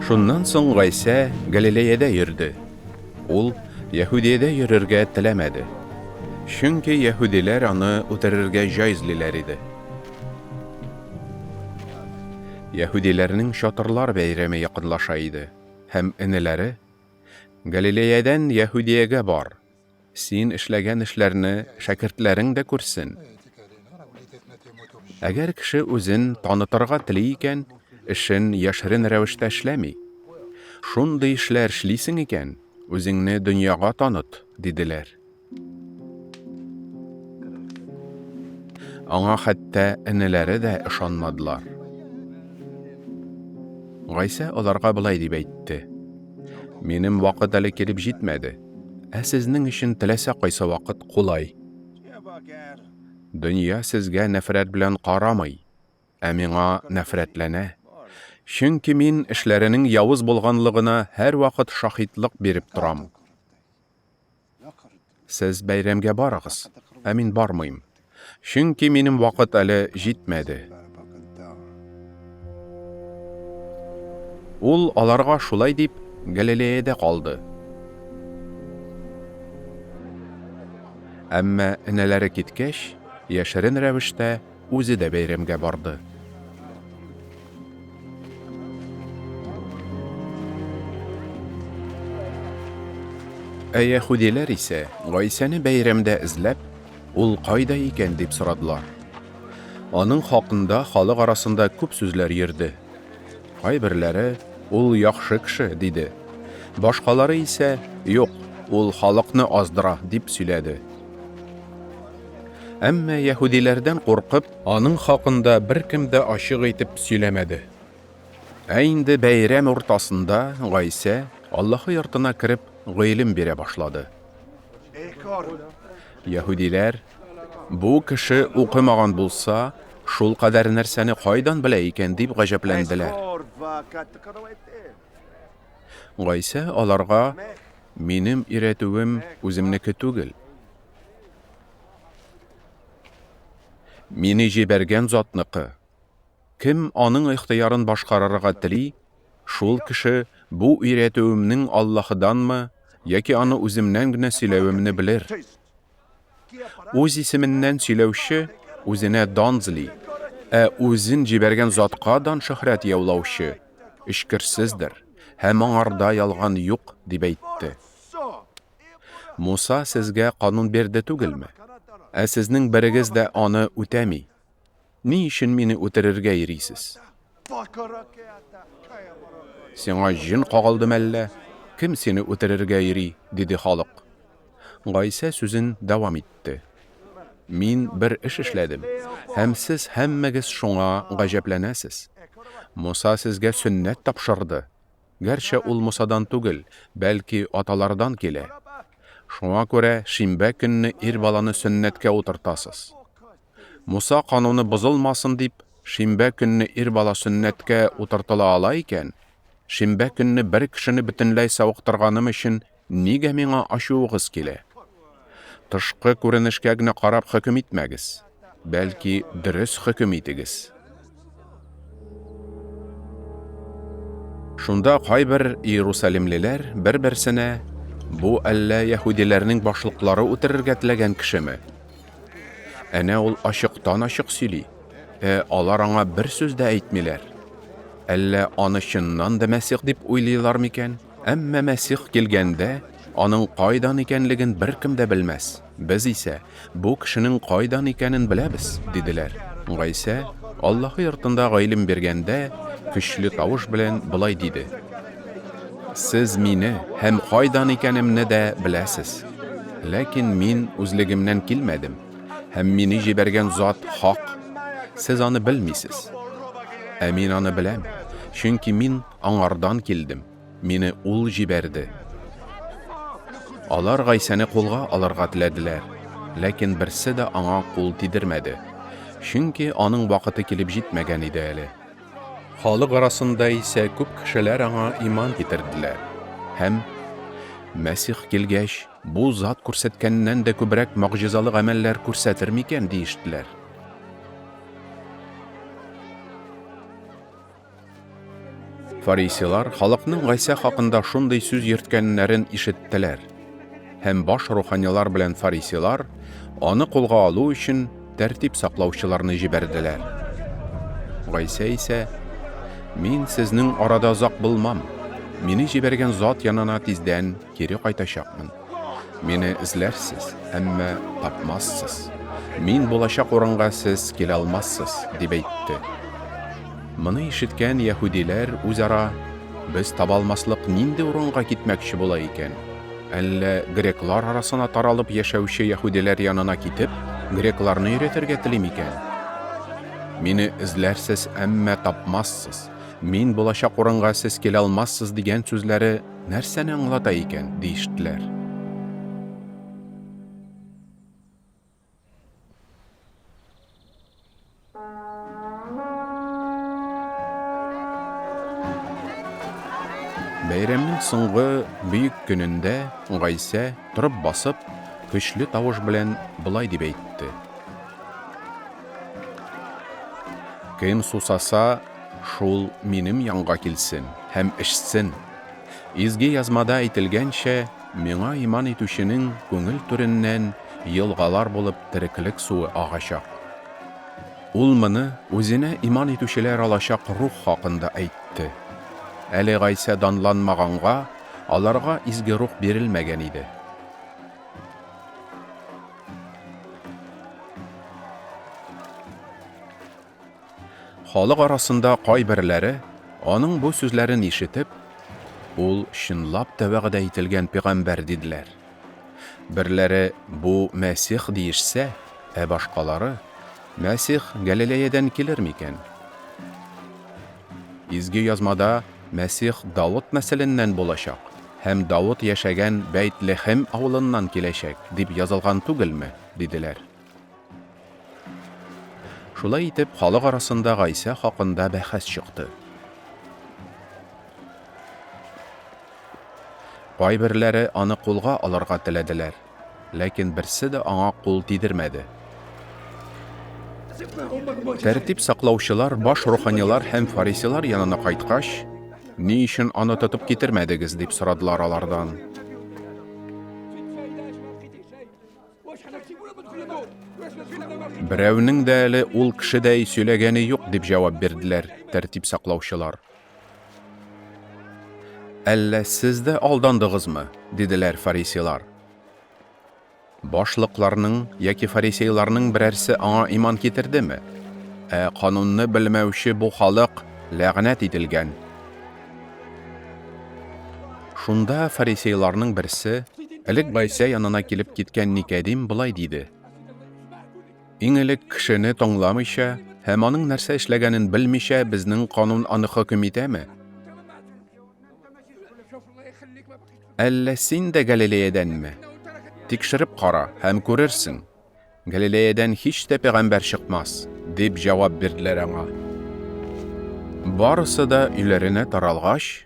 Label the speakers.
Speaker 1: Шуннан соң Гайсә Галилеядә йөрде. Ул Яһүдиядә йөрергә теләмәде. Чөнки яһүдиләр аны үтерергә җай эзлиләр иде. Яһүдиләрнең чатырлар бәйрәме якынлаша иде, һәм энеләре: Галилеядән Яһүдиягә бар, Син эшләгән эшләрне шәкертләрең дә күрсен. Әгәр кеше үзен танытырга тели икән, эшен яшерен рәвештә эшләми. Шундый эшләр эшлисең икән, үзеңне дөньяга таныт, диделәр. Аңа хәтта энеләре дә ышанмадылар. Гайсә аларга болай дип әйтте: Минем вакыт әле килеп җитмәде. Ә сезнең өчен теләсә кайсы вакыт кулай. Дөнья сезгә нәфрәт белән карамый, ә миңа нәфрәтләнә. Чөнки мин эшләренең явыз булганлыгына һәрвакыт шаһитлык биреп торам. Сез бәйрәмгә барыгыз, ә мин бармыйм. Чөнки минем вакыт әле җитмәде. Ул аларга шулай дип Галилеядә калды. Әмма энәләре киткәч, яшерен рәвештә үзе дә бәйрәмгә барды. Ә яһүдиләр исә Гайсәне бәйрәмдә эзләп, Ул кайда икән дип сорадылар. Аның хакында халык арасында күп сүзләр йөрде. Кайберләре, Ул яхшы кеше, диде. Башкалары исә, Юк, ул халыкны аздыра, дип сөйләде. Әмма яһүдиләрдән куркып, аның хакында беркем дә ачык итеп сөйләмәде. Ә инде бәйрәм уртасында Гайсә, Аллаһы йортына кереп, гыйлем бирә башлады. Яһүдиләр, Бу кеше укымаган булса, шул кадәр нәрсәне кайдан белә икән, дип гаҗәпләнделәр. Гайсә аларга, Минем өйрәтүем үземнеке түгел. Мине җибәргән затныкы. Кем аның ихтыярын башкарырга тели, шул кеше бу өйрәтүемнең Аллаһыданмы яки аны үземнән генә сөйләвемне белер. Үз исеменнән сөйләүче үзенә дан зли, ә үзен җибәргән затка дан-шөһрәт яулаучы эчкерсездер һәм аңарда ялган юк, дип әйтте. Муса сезгә канун бирде түгелме? Ә сезнең берегез дә аны үтәми. Ни өчен мине үтерергә йөрисез? Сиңа җен кагылды мәллә? Кем сине үтерергә йөри? диде халык. Гайсә сүзен дәвам итте. Мин бер эш эшләдем, һәм сез һәммәгез шуңа гаҗәпләнәсез. Муса сезгә сөннәт тапшырды. Гәрчә ул Мусадан түгел, бәлки аталардан килә. Шуңа күрә шимбә көнне ир баланы сөннәткә утыртасыз. Муса кануны бозылмасын дип, шимбә көнне ир бала сөннәткә утыртыла ала икән, шимбә көнне бер кешене бөтенләй савыктырганым өчен нигә миңа ачуыгыз килә? Тышкы күренешкә генә карап хөкем итмәгез, бәлки дөрес хөкем итегез. Шунда кайбер иерусалимлеләр бер-берсенә, Бу әллә яһүдиләрнең башлыклары үтерергә теләгән кешеме? Әнә ул ачыктан-ачык сөйли, ә алар аңа бер сүз дә әйтмиләр. Әллә аны чыннан да Мәсих дип уйлыйлар микән? Әмма Мәсих килгәндә, аның кайдан икәнлеген беркем дә белмәс. Без исә бу кешенең кайдан икәнен беләбез, диделәр. Гайсә, Аллаһы йортында гыйлем биргәндә, көчле тавыш белән болай диде: Сез мине һәм кайдан икәнемне дә беләсез. Ләкин мин үзлегемнән килмәдем, һәм мине җибәргән зат хак. Сез аны белмисез. Ә мин аны беләм, чөнки мин аңардан килдем, мине ул җибәрде. Алар Гайсәне кулга алырга теләделәр, ләкин берсе дә аңа кул тидермәде, чөнки аның вакыты килеп җитмәгән иде әле. Халык арасында исә күп кешеләр аңа иман китерделәр һәм, Мәсих килгәч, бу зат күрсәткәннән дә күбрәк могҗизалы гамәлләр күрсәтер микән, диештеләр. Фарисейлар халыкның Гайсә хакында шундый сүз йөрткәннәрен ишеттеләр. Һәм баш руханилар белән фарисейлар аны кулга алу өчен тәртип саклаучыларны җибәрделәр. Гайсә исә, Мин сезнең арада озак булмам. Мине җибәргән зат янына тиздән кире кайтачакмын. Мине эзләрсез, әмма тапмассыз. Мин булачак урынга сез килә алмассыз, дип әйтте. Моны ишеткән яһүдиләр үзара, Без таба алмаслык нинди урынга китмәкче була икән? Әллә греклар арасына таралып яшәүче яһүдиләр янына китеп, грекларны өйрәтергә тели микән? Мине эзләрсез, әмма тапмассыз. Мин булачак урынга сез килә алмассыз дигән сүзләре нәрсәне аңлата икән, диештеләр. Бәйрәмнең соңгы бөек көнендә Гайсә, торып басып, көчле тавыш белән болай дип әйтте. Кем сусаса, шул минем янга килсен һәм эчсен. Изге Язмада әйтелгәнчә, миңа иман итүченең күңел түреннән елгалар булып тереклек суы агачак. Ул моны үзенә иман итүчеләр алачак Рух хакында әйтте. Әле Гайсә данланмаганга, аларга Изге Рух бирелмәгән иде. Халык арасында кайберләре, аның бу сүзләрен ишетеп, Ул чынлап та вәгъдә ителгән пигамбәр, диделәр. Берләре, Бу Мәсих, диешсә, ә башкалары, Мәсих Галилеядән килер микән? Изге Язмада Мәсих Давыт нәселеннән булачак һәм Давыт яшәгән Бәйт-Лехем авылыннан киләчәк, дип язылган түгелме? диделәр. Шулай итеп, халык арасында Гайсә хакында бәхәс чыкты. Кайберләре аны кулга алырга теләделәр, ләкин берсе дә аңа кул тидермәде. Тәртип саклаучылар баш руханилар һәм фарисейлар янына кайткач, Ни өчен аны тотып китермәдегез, дип сорадылар алардан. Берәүнең дә әле ул кешедәй сөйләгәне юк, дип җавап бирделәр тәртип саклаучылар. Әллә сез дә алдандыгызмы? диделәр фарисейлар. Башлыкларның яки фарисейларның берәрсе аңа иман китердеме? Ә канунны белмәүче бу халык ләгънәт ителгән. Шунда фарисейларның берсе, элек Гайсә янына килеп киткән Никәдим болай диде: Иң элек кешене тыңламыйча һәм аның нәрсә эшләгәнен белмичә безнең канун аны хөкем итәме? Әллә син дә Галилеядәнме? Тикшереп кара һәм күрерсең. Галилеядән һич тә пәйгамбәр чыкмас, дип җавап бирделәр аңа. Барысы да өйләренә таралгач,